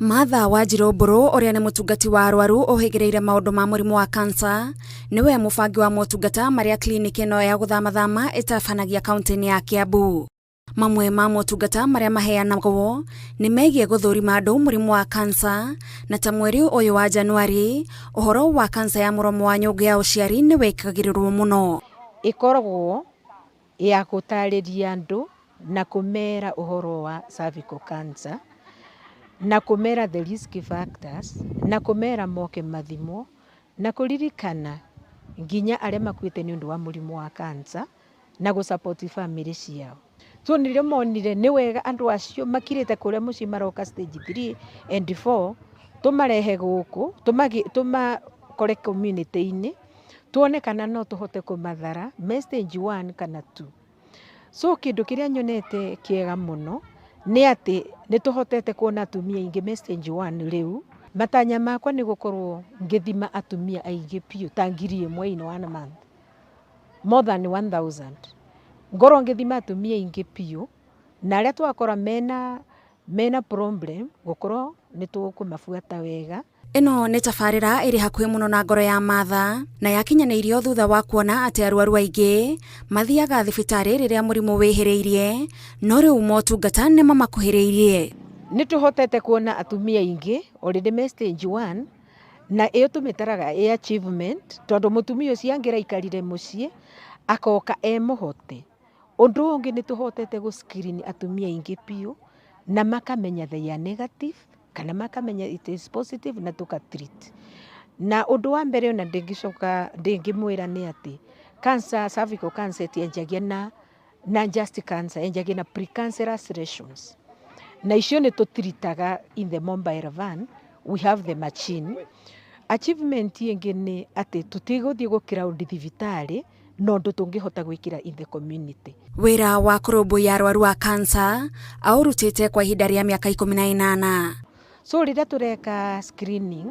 Martha Wanjiru Mburu, ũrĩa nĩ mũtungati wa arwaru ũhĩgĩrĩire maũndũ ma mũrimũ wa kansa, nĩwe mũbangi wa motungata marĩa kliniki ĩno ya gũthamathama ĩtabanagia kaunti-inĩ ya Kiambu. Mamwe ma motungata marĩa maheanagwo nĩ megiĩ gũthũrima andũ mũrimũ wa kansa, na ta mweri ũyũ wa Januari ũhoro wa kansa ya mũromo wa nyũngũ ya ũciari nĩ wĩkagĩrĩrwo mũno. Ĩkoragwo ya gũtarĩria andũ na kũmera ũhoro wa cervical cancer, na kũmera the risk factors, na kũmera moke mathimwo, na kũririkana nginya arĩa makuĩte nĩ ũndũ wa mũrimũ wa cancer, na gũ support family ciao. So nĩrĩo monire nĩ wega andũ acio makirĩte kũrĩa mũciĩ maroka stage 3 and 4, tũmarehe gũkũ, tũmakore community-inĩ, tuone kana no tũhote kũmathara me stage 1 kana 2. So kĩndũ kĩrĩa nyonete kĩega mũno nĩ atĩ nĩ tũhotete kuona atumia aingĩ me stage 1 rĩu. Matanya makwa nĩ gũkorwo ngĩthima atumia aingĩ biũ ta 1000 in one month, more than 1000. Ngorwo ngĩthima atumia aingĩ biũ, na arĩa twakora mena problem gũkorwo nĩ tũkũmabuata wega. Ĩno nĩ tabarĩra ĩrĩ hakuhĩ mũno na ngoro ya Martha, na yakinyanĩirio thutha wa kuona atĩ arwaru aingĩ mathiaga thibitarĩ rĩrĩa mũrimũ wĩhĩrĩirie, no rĩu motungata nĩ mamakuhĩrĩirie. Nĩ tũhotete kuona atumia aingĩ already me stage 1, na ĩyo tũmĩtaraga ĩ achievement, tondũ mũtumia ũcio angĩraikarire mũciĩ akoka e mũhote. Ũndũ ũngĩ nĩ tũhotete gũ screen atumia aingĩ biũ na makamenya they are negative kana makamenya it is positive, na tũka treat. Na ũndũ wa mbere ona ndĩngĩcoka ndĩngĩmwĩra nĩ atĩ cancer, cervical cancer ĩtianjagia na just cancer, ĩnjagia na precancerous lesions, na icio nĩ tũtiritaga in the mobile van, we have the machine. Achievement ĩngĩ nĩ atĩ tũtigũthiĩ gũ crowd thibitarĩ, no ũndũ tũngĩhota gwĩkĩra in the community. Wĩra wa kũrũmbũiya arwaru a kansa aũrutĩte kwa ihinda rĩa mĩaka 18. So rĩrĩa tũreka screening,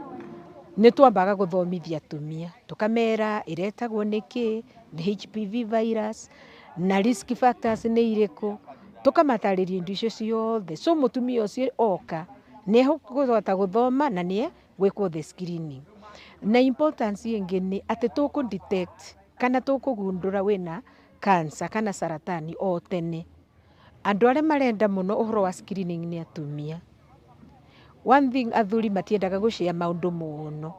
nĩ twambaga gũthomithia atumia, tũkamera ĩretagwo nĩkĩ, nĩ HPV virus, na risk factors nĩ irĩkũ, tũkamatarĩria indo icio ciothe. So mũtumia ũcio oka nĩ ekũhota gũthoma na nĩ gwĩkwo the screening. Na importance ĩngĩ nĩ atĩ tũkũ detect kana tũkũgundũra wĩna cancer kana saratani o tene. Andũ arĩa marenda mũno ũhoro wa screening nĩ atumia. One thing, athuri matiendaga gũshare maũndũ mũno,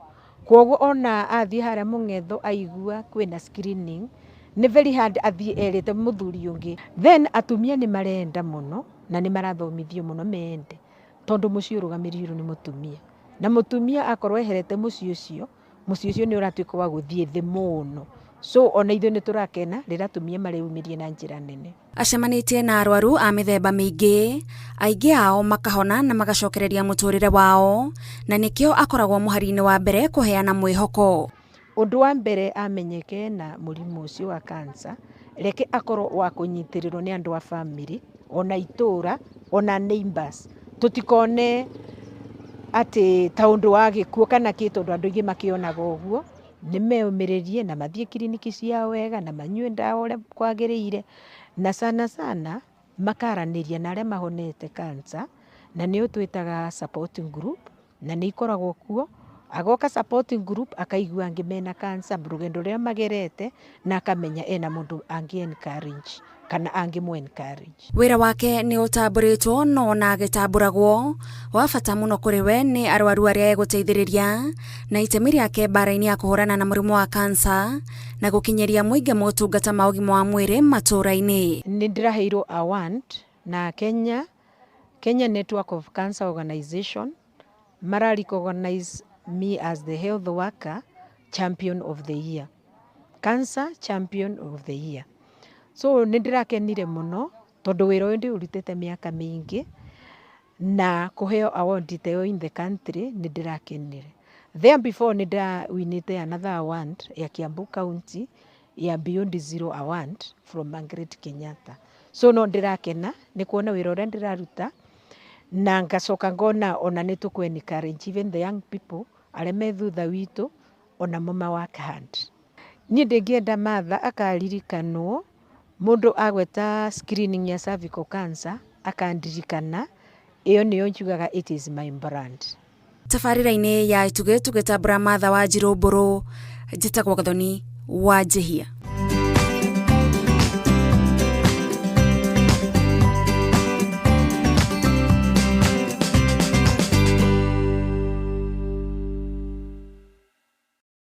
kwoguo ona athiĩ harĩa mũng'etho aigua kwĩna screening, nĩ very hard athiĩ erĩte mũthuri ũngĩ. Then atumia nĩ marenda mũno na nĩ marathomithio mũno mende, tondũ mũciĩ ũrũgamĩrĩirwo nĩ mũtumia, na mũtumia akorwo eherete mũciĩ ũcio, mũciĩ ũcio nĩ ũratuĩka wa gũthiĩ thĩ mũno. So ona ithuĩ nĩ tũrakena rĩrĩa atumia mareyumĩria na njĩra nene. Acemanĩtie na arwaru a mĩthemba mĩingĩ, aingĩ ao makahona na magacokereria mũtũrĩre wao, na nĩkĩo akoragwo mũhari-inĩ wa mbere kũheana mwĩhoko. Ũndũ wa mbere, amenyeke na mũrimũ ũcio wa cancer, reke akorwo wa kũnyitĩrĩrwo nĩ andũ a family, ona itũra, ona neighbors. Tũtikone atĩ ta ũndũ wa gĩkuũ kana kĩ, tondũ andũ aingĩ makĩonaga ũguo. Nĩ meyũmĩrĩrie na mathiĩ kiriniki ciao wega na manyue ndawa ũrĩa kwagĩrĩire, na sana sana makaranĩria na arĩa mahonete cancer, na nĩo twĩtaga support group, na nĩ ikoragwo kuo. Agoka support group akaigua angĩ mena cancer, rũgendo rũrĩa magerete, na akamenya ena mũndũ angĩ encourage kana angĩ encourage. Wĩra wake nĩ ũtambũrĩtwo, no ona agĩtambũragwo, wa bata mũno kũrĩ we nĩ arwaru arĩa egũteithĩrĩria, na itemi rĩake mbara-inĩ ya kũhũrana na mũrimũ wa kansa na gũkinyĩria mũingĩ motungata ma ũgima wa mwĩrĩ matũũra-inĩ. Nĩ ndĩraheirwo award na Kenya Network of Cancer Organization, mara recognize me as the health worker champion of the year, cancer champion of the year. So nĩ ndĩrakenire mũno, tondũ wĩra ũyũ ndĩũrutĩte mĩaka mĩingĩ, na kũheo award ta ĩyo in the country, nĩ ndĩrakenire. There before nĩ ndawinĩte another award ya Kiambu County ya Beyond Zero Award from Margaret Kenyatta. So no ndĩrakena nĩ kuona wĩra ũrĩa ndĩraruta, na ngacoka ngona ona nĩ tũkũ encourage even the young people arĩa me thutha witũ, onamo ma work hard. Niĩ ndĩngĩenda Martha akaririkanwo, mũndũ agweta screening ya cervical cancer akandirikana. Ĩyo nĩyo njugaga it is my brand. Tabarĩra-inĩ ya Itugĩ tũgĩtambũra Martha Wanjiru Mbũrũ, njĩtagwo Gathoni wa Njĩhia.